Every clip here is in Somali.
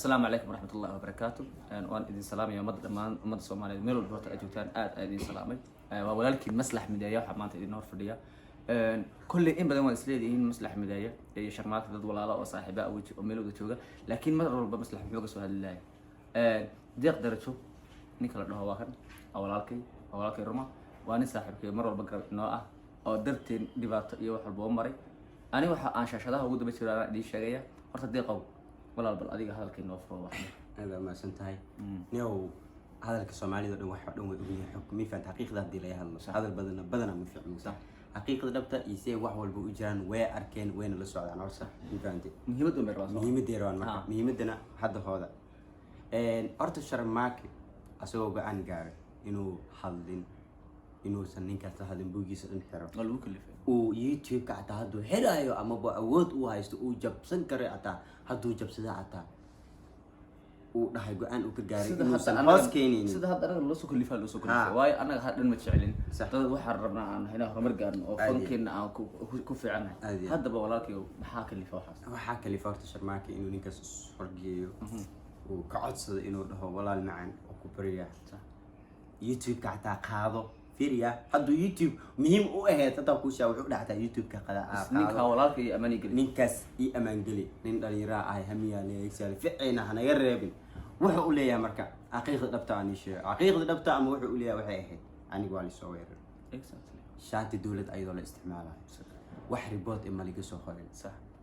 Asalaamu calaykum waraxmat ullahi wabarakaatu. Waan idin salaamaya ummadda, dhammaan ummadda Soomaaliyeed, meel walba horta aad joogtaan, aad aan idin salaamay. Waa walaalkiin Maslax Mideeya. Waxaa maanta idin hor fadhiya, kolley in badan waa isleedihiin Maslax Mideeya iyo Sharmaaka dad walaalo oo saaxiiba ah oo meel wada jooga, laakiin mar walba Maslax muxuu ka soo hadli lahay? Deeq Darajo ninka la dhaho waa kan, waa walaalkay, waa walaalkay ruma, waa nin saaxiibkay, mar walba garab inoo ah oo darteen dhibaato iyo wax walba u maray. Ani waxa aan shaashadaha ugu daba jiro anaa idiin sheegaya. Horta Deeqow walaal, bal adiga hadalkay noo furo wax. Aad baa mahadsan tahay niow. Hadalka Soomaalida o dhan, wax oo dhan way ogyihiin xog, mi fahamta? Xaqiiqda haddii laga hadlo, hadal badana badana ma fiicno. Xaqiiqda dhabta iyo see wax walba u jiraan way arkeen, wayna la socdaan horta, mi fahamtay? Muhiimad un bay rabaan soo. Muhiimadday rabaan marka. Muhiimadana hadda hooda horta Sharmaake asagoo go-aan gaaray inuu hadlin, inuusan ninkaas la hadlin, buugiisa dhan xiro, waa lagu kalifay. Uu YouTube-ka xataa hadduu xiraayo amaba awood uu haysto uu jabsan karo, xataa hadduu jabsada xataa uu dhahay, go-aan uu ka gaaray Sida inuusan hadda hoos keenaynin. Sida hadda anaga loo soo kalifaa, loo soo kalifay, waayo anaga hadda dhan ma jecelin. Dad waxaan rabnaa aan inaan horumar gaarno oo fankeena aan ku fiicannahay. Aad iyo aad. Haddaba walaalkay, maxaa kalifa waxaas? Waxaa kalifa horta Sharmaake inuu ninkaas is horgeeyo, uu ka codsado, inuu dhaho: "Walaal macan oo ku barya, YouTube-ka xataa qaado." Fiiriya, hadduu YouTube muhiim u ahayd hataa kuushaa wuxuu dhahay xataa YouTube-ka qada Ninkaa walaalka iyo amaani geli. Ninkaas ii amaangeli, nin dhalinyaraa ahay, hamiyaa leegsaale, ficina hanaga reebin. Wuxuu u leeyahay marka xaqiiqda dhabta aan ii sheego, xaqiiqda dhabta ama wuxuu u leeyahay waxay ahayd: aniga waa lisoo weeraray, shaati dowlad ayadoo la isticmaalayo, wax report ee maliga soo qorin.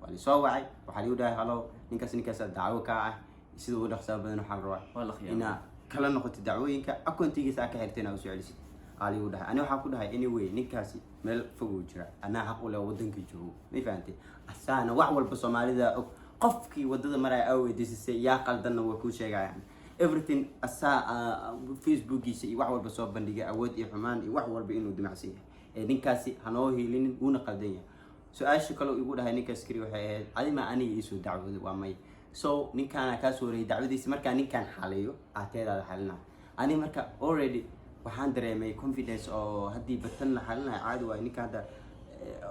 Waa lisoo wacay, waxaa ligu dhahay: "Hello, ninkaas ninkaasaa dacwo kaa ah, sida ugu dhaqsaa badan waxaa la Waa rabaa la khiyaamay. inaa kala noqotid dacwooyinka, akoontigiisa aa ka xirtay, inaa usoo celisid," aa ligu dhahay. Ani waxaa ku dhahay: "Anyway, ninkaasi meel foguu jira, anaa xaq u leh wadanka joogo, ma fahantay?" Asaana wax walba Soomaalida og, qofkii wadada maraya aa weydiisisay yaa qaldanna way kuu sheegayaan everything. Asaa Facebookiisa iyo wax walba soo bandhigay, awood iyo xumaan iyo wax walba inuu dimacsan yahay. Ee ninkaasi hanoo hiilinin, wuuna qaldan yahay. Su-aasha kale uu igu dhahay ninkaas kari waxay ahayd: "Adima aniga iisoo dacwooday?" Waa may. So ninkaana kaa soo wareeyay dacwadiisa, markaa ninkaan xaliyo aateedaada xalina. Ani marka already waxaan dareemay confidence oo haddii batan la xalinayo caadi waaye. Ninka hadda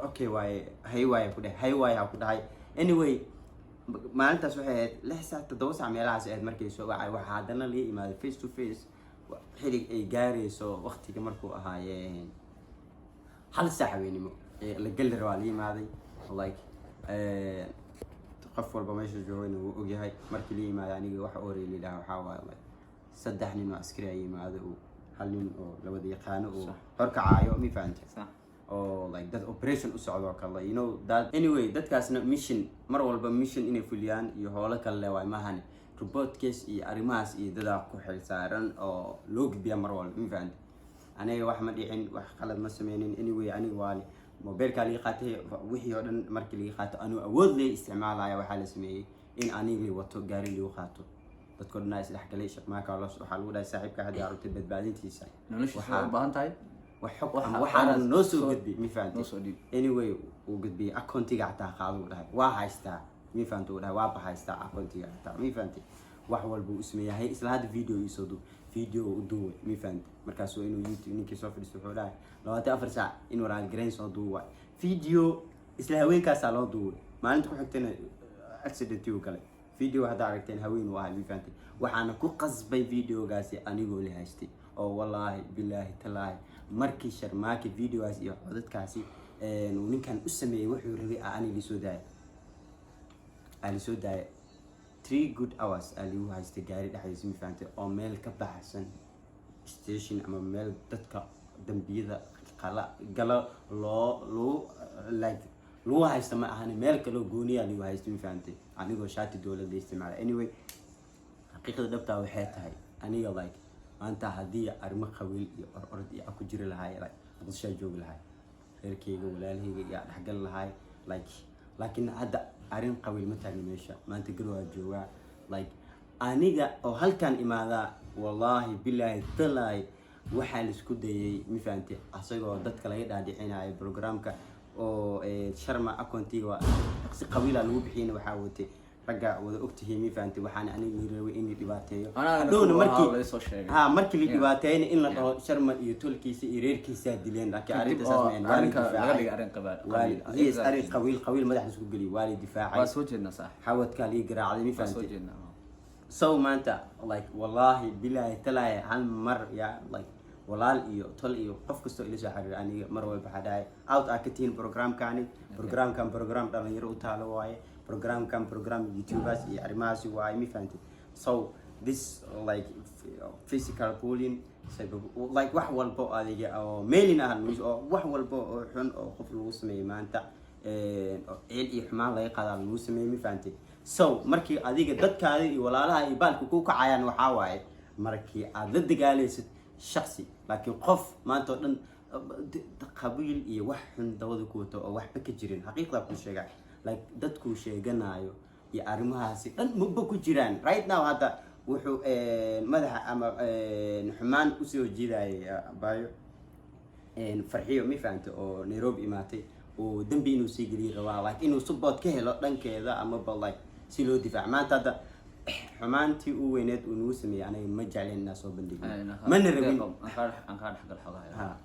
okay waaye, hay waaye ku dhahay, hay waaye ha ku dhahay. Anyway, maalintaas waxay ahayd 6 saac, 7 saac meelahaas ahayd markay soo wacay. Waxaa haddana laga imaaday face to face, xilig ay gaarayso waqtiga markuu ahaayeen 1 saac haweenimo ee la geli rabaa la yimaaday. Like qof walba meesha joogayna wuu ogyahay. Markii la yimaaday aniga waxa orey la yidhaha waxaa waaye like saddex nin oo askari ay yimaado, oo hal nin oo labada yaqaano oo horkacaayo, mi fahantay? Oo like dad operation u socdo oo kale, you know that. Anyway, dadkaasna mission, mar walba mission inay fuliyaan iyo howlo kale le waay mahane, report case iyo arrimahaas iyo dadaa ku xil saaran oo loo gudbiya mar walba, ma fahantay? Aniga wax ma dhicin, wax qalad ma sameynin. Anyway, aniga waa mobilkaa laga qaatay, wixii oo dhan markii laga qaato anuu awood leh isticmaalaya. Waxaa la sameeyey in aniga wato gaari lagu qaato, dadko dhan isdhexgalay. Shaqmaaka waxaa lagu dhahay: "Saaxiibka haddii aragtay badbaadintiisa Noloshiisa waa u baahan tahay." Wax xog ama waxaana noo soo gudbi, mi fahantay? Noo soo dhiib. Anyway, wuu gudbiyey. Akoontiga xataa qaado uu dhahay, waa haystaa, mi fahantay? Uu dhahay: "Waaba haystaa akoontiga xataa," mi fahantay? Wax walba uu sameeyahay. Isla hadda video iisoo duub, video u duubay, mi fahantay? Markaasuu inuu YouTube ninkii soo fadhiisto wuxuu dhahay 24 saac inuu raalgarayn soo duuba video. Isla haweenkaasaa loo duubay. Maalinta ku xigtayna accident uu galay. Video hadda aragteen haween uu ahay, mi fahantay? Waxaana ku qasbay videogaasi anigoo la haystay oo wallaahi bilaahi talaahi, markii Sharmaaki videogaas iyo codadkaasi uu ninkan u sameeyey wuxuu rabay ah, aniga lisoo daaya, aa lisoo daaya. 3 good hours aa ligu haystay gaari dhexdiisa, ma fahantay? Oo meel ka baxsan station ama meel dadka dambiyada qala galo loo lagu like lagu haysta ma ahani, meel kaloo gooniyaa lagu haysta, ma fahantay? Anigoo shaati dowladda isticmaala. Anyway, xaqiiqada dhabtaa waxay tahay aniga like maanta haddii arrimo qabiil iyo or orod iyo ku jiri lahaay, like Muqdishaa joogi lahaay, reerkeyga, walaalahayga iyo dhexgal lahaay like. Laakiin hadda arrin qabiil ma taagna meesha. Maanta Garwaa joogaa, like aniga oo halkan imaadaa, wallaahi bilaahi talaahi, waxaa laisku dayay, ma fahantay, asagoo dadka laga dhaadhicinayo programka oo Sharma akoontiga waa si qabiila lagu bixiyana, waxaa watay ragga wada ogtihiin, ma fahantay? Waxaana aniga la rabay in la dhibaateeyo. Anaagana Hadhowna kuwa markii ahaa la soo sheegay. Ha, markii la dhibaateeyna in la dhaho Sharma iyo tolkiisa iyo reerkiisaa dileen, laakiin Kadib arrinta saas oo ma ahayn. Waa la arrinka laga difaacay. dhigay arrin qabiil. Yes, arrin qabiil, qabiil madaxa isku geliyay, waa la difaacay. Waa soo jeednaa, saax. Xawadkaa lii garaacday, ma Waa soo fahantay? jeednaa. So maanta, like, wallahi bilahi talaahi, hal mar ya, like, walaal iyo tol iyo qof kastoo ila soo xiriir, aniga mar walba waxaa dhahay out aa ka tihiin programkani. Programkan program dhalinyaro u taalo waaye. Programkan program YouTubers iyo arrimahaasi waaye, mi fahantay? So this, like, physical bullying, like, wax walbo adiga oo mailin ah oo wax walbo oo xun oo qof lagu sameeyey maanta, oo ciil iyo xumaan laga qaadaa lagu sameeyey, mi fahantay? So markii adiga dadkaada iyo walaalaha iyo baalka ku kacayaan, waxaa waaye markii aad la dagaalaysid shaksi. Laakiin qof maanta oo dhan qabiil iyo wax xun dabada ku wato oo waxba ka jirin, xaqiiqdaa kuu sheega, like, dadkuu sheeganayo iyo arrimahaasi dhan maba ku jiraan. Right now hadda wuxuu madaxa ama xumaan usoo jiidayay abayo Farxiyo, mi fahantay, oo Nairobi imaatay oo dembi inuu sii geliyi rabaa, like, inuu support ka helo dhankeeda amaba, like, si loo difaac. Maanta hadda xumaantii u weyneed uu nagu sameeyey, aniga ma jecleen inaa soo bandhigno, mana rabin. Aan kaa dhexgal xogahay. Ha.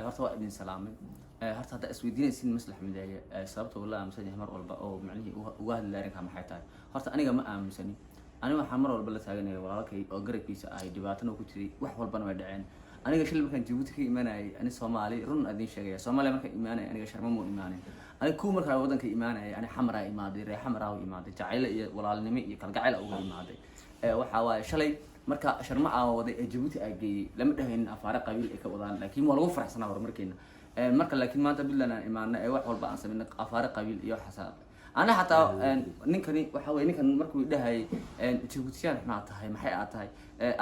Horta waa idin salaamay. Horta hadda isweydiinaysin Maslax Mideeye, sababta uu la aaminsan yahay mar walba oo macnihii uga hadlay arrinkaa maxay tahay? Horta aniga ma aaminsani. Aniga waxaan mar walba la taaganaya walaalkay oo garabkiisa ahay. Dhibaatana ku jiray, wax walbana way dhaceen. Aniga shil markaan Jabuuti ka imaanayay, ani Soomaali run adin sheegaya, Soomaaliya markaan imaanaya, aniga Sharma muu imaanin. Aniga kuwa markaa waddanka imaanayay, ani Xamaraa imaaday, reer Xamaraa u imaaday, jacaylo iyo walaalnimo iyo kalgacayl uga imaaday. Waxaa waaye shalay marka Sharma aa waday ee Jabuuti aa geeyey, lama dhahaynin afaare qabiil ay ka wadaan, laakiin waa lagu faraxsanaa horumarkeena. Marka laakiin maanta Puntland aan imaanay ee wax walba aan sameynay, afaare qabiil iyo waxaas ana xataa ninkani waxa weye ninkan markuu dhahayay Jabuutiyaan maxaa tahay, maxay aad tahay,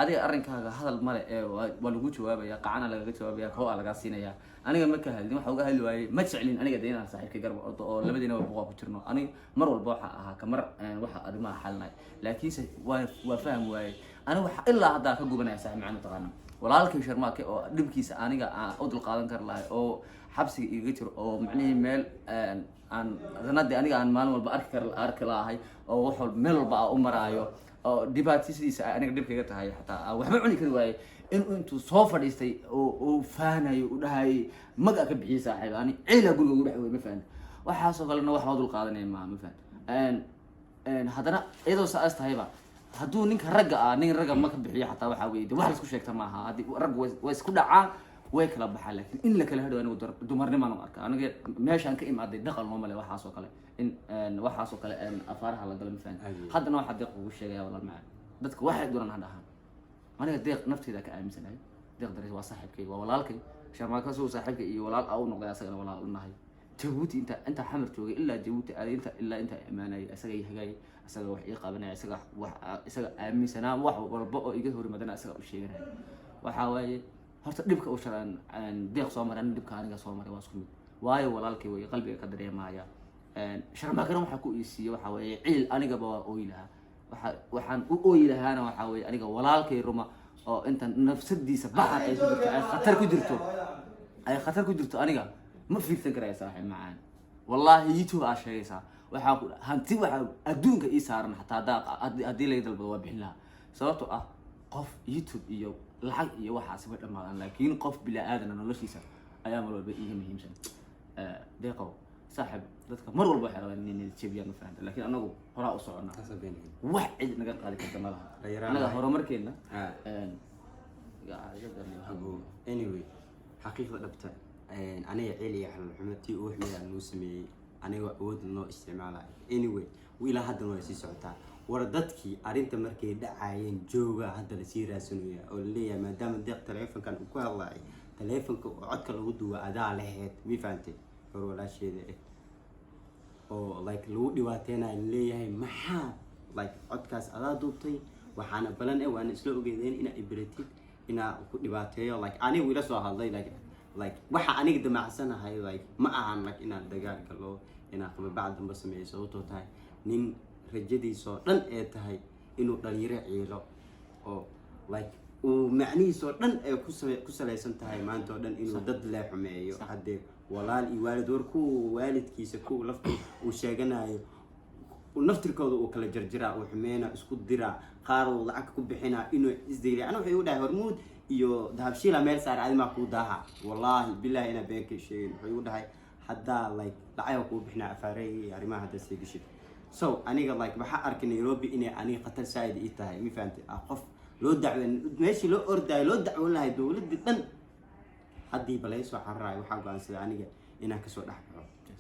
adiga arrinkaaga hadal male ee waa lagu jawaabaya, qacana lagaga jawaabaya, koo aa lagaa siinaya. Aniga ma ka hadlin. Waxa uga hadli waayey, ma jeclin aniga de inaan saaxiibkay garab ordo oo labadiina buqaa ku jirno. Aniga mar walba waxa ahaa kamar waxa arrimaha xalinay, laakiinse waa faham waayey. Aniga waxa ilaa haddaa ka gubanaya, saaxiib macaan, mataqaana, walaalkay Sharmaake oo dhibkiisa aniga aan u dulqaadan kari lahay oo xabsiga igaga jiro oo macnihii meel aan sanadii aniga aan maalin walba arki kar arki lahay oo wax walba meel walba aan u maraayo oo dhibaatadiisa ay aniga dhibkayga tahay, xataa aan waxba cuni kari waaye, inuu intuu soo fadhiistay oo uu faanayo u dhahayay maga ka bixiyay. Saaxiib, ani ciila guriga ugu dhex wey, ma fahanti? Waxaasoo kalena wax loo dul qaadanaya maaha, ma fahanti? Haddana iyadoo saas tahayba, hadduu ninka ragga ah, nin ragga ma ka bixiyo xataa, waxaa weye de wax laisku sheegta maaha. Haddii raggu way isku dhacaan, way kala baxaan, laakiin in la kala hadho anigu dumarnimaan u arka. Aniga meeshaan ka imaaday dhaqan looma le waxaas oo kale, in waxaas oo kale afaaraha la galo, ma fahanti? Haddana waxaa Deeq ugu sheegaya, walaal macaan, dadka waxay doonaan ha dhahaan, aniga Deeq nafteyda ka aaminsanahay. Deeq Darees waa saaxiibkay, waa walaalkay. Sharmaaka suu saaxiibkay iyo walaal a u noqday, asagana walaal u nahay. Jabuuti inta Xamar joogay ilaa Jabuuti aaday, inta ilaa inta imaanayay, isaga ii hagaayay, isaga wax ii qabanaya, isaga wax isaga aaminsanaa, wax walba oo iga horimadana isaga u sheeganaya. Waxaa waaye horta dhibka uu sharan Deeq soo maray, ani dhibka aniga soo maray waa isku mid, waayo walaalkay way qalbiga ka dareemaya. Sharmaakana waxaa ku iisiiye waxaa weeye ciil. Anigaba waa ooyi lahaa. Waxaan u ooyi lahaana waxaa weeye aniga walaalkay ruma oo inta nafsadiisa baxar ay ku jirto, ay khatar ku jirto, ay khatar ku jirto, aniga ma fiirsan karaya. Saaxiib macaan, wallaahi YouTube aa sheegaysaa, waxaa ku hanti waxaa adduunka ii saaran xataa haddii laga dalbado waa bixin lahaa, sababtoo ah qof YouTube iyo lacag iyo waxaasi way dhamaadaan, laakiin qof bila aadana noloshiisa ayaa mar walba iiga muhiimsan. Deeqow saaxiib, dadka mar walba waxay rabaan inay niyad jebiyaan, ma fahanta? Laakiin anagu horaa u soconnaa, wax cid naga qaadi karta ma laha. Dhalinyaro anaga nahay. Horumarkeena Anyway, xaqiiqda dhabta, aniga ciil iyo xalal tii ugu xumeyd aan nuu sameeyey, aniga awood noo isticmaalayo. Anyway, ilaa haddana way sii socotaa. War dadkii arrinta markay dhacayeen jooga hadda lasii raadsanaya oo laleeyahay, maadaama Deeq taleefonkan uu ku hadlayo, taleefonka oo codka lagu duwa adaa laheyd, mi fahantay, hor walaasheeda oo like lagu dhibaateynayo, laleeyahay maxaa like codkaas adaa duubtay, waxaana balan waana isla ogeedeen inaa ibratid inaa ku dhibaateeyo. Like anigu ila soo hadlay, like waxa aniga damacsanahay, like, ma ahan like inaan dagaal galo, inaan qababacd dambe sameeyo, sababtoo tahay nin rajadiisoo dhan ee tahay inuu dhalinyaro ciilo oo like uu macnihiisoo dhan ee ku salaysan tahay maanta oo dhan inuu dad lee xumeeyo. Haddee walaal iyo waalid, war kuwa waalidkiisa, kuwa laftu uu sheeganayo, naftirkooda uu kala jarjaraa, uu xumeyna, isku diraa, qaar uu lacag ku bixinaa inuu isdayla. Ana waxay u dhahay Hormuud iyo Dahabshiila meel saara, adimaa kuu daaha. Wallaahi billahi inaa been ka sheegin. Wuxuu igu dhahay haddaa like lacag kuu bixinaa afaarey iyo arrimaha haddaa sii gashid. So aniga like waxaa arkay Nairobi inay aniga khatar saaid ii tahay, ma fahantay? Ah, qof loo dacwen, meeshii loo ordaayo, loo dacwoon lahay dowladii dhan, haddii ba laga soo cararayo, waxaa go-aansaday aniga inaan kasoo dhex baxo.